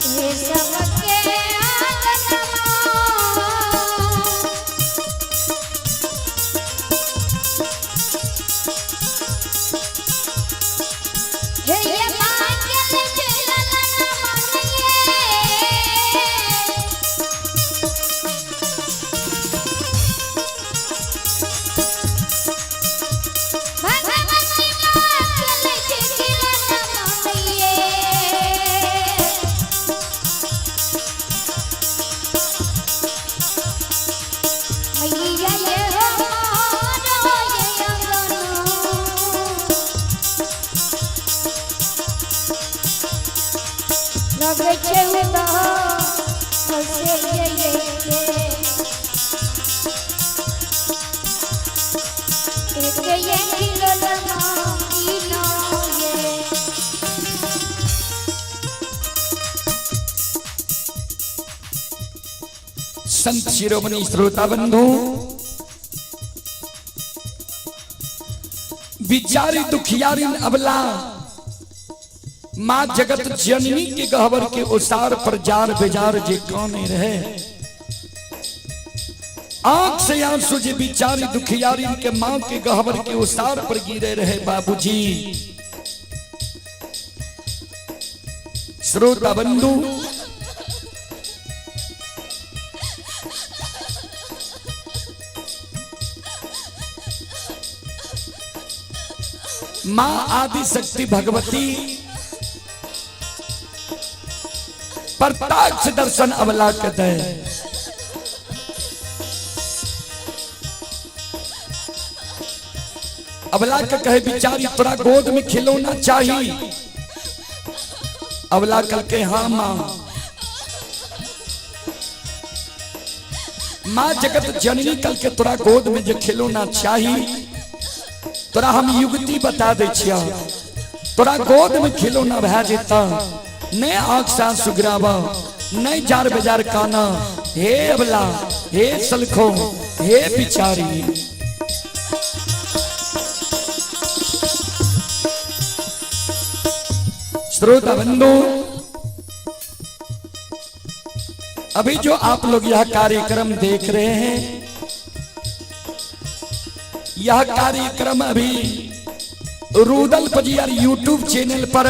हे सबके आंगनमा। हे ये मांगल चलना मांगिए। भगवती मांगल चलना मांगिए। मैया ये हमारो ये अंगना। लगे छै उदास से ये एक ये खिलौना तीनों ये। संत शिरोमणि श्रोता बंधु, बिचारी दुखियारी अबला माँ जगत जननी के गहवर के ओसार पर जार बेजार जे काने रहे, आंख से आंसू जे बिचारी दुखियारी के माँ के गहवर के ओसार पर गिरे रहे। बाबूजी श्रोता बंधु, माँ आदि शक्ति भगवती प्रत्यक्ष दर्शन अबला के दे। अबला के कहे बिचारी तोरा गोद में खिलौना चाहिए। अबला कल के हाँ माँ। माँ जगत जननी कल के तोरा गोद में जो खिलौना चाहिए, तोरा हम युक्ति बता दे छिया, तोरा गोद में खिलौना भए जेता, ने आंख सा सुगरावा, नहीं जार बेजार काना। हे अबला, हे सलखो, हे बिचारी। श्रोता बंधु, अभी जो आप लोग यह कार्यक्रम देख रहे हैं, यह कार्यक्रम अभी रूदल पजियार यूट्यूब चैनल पर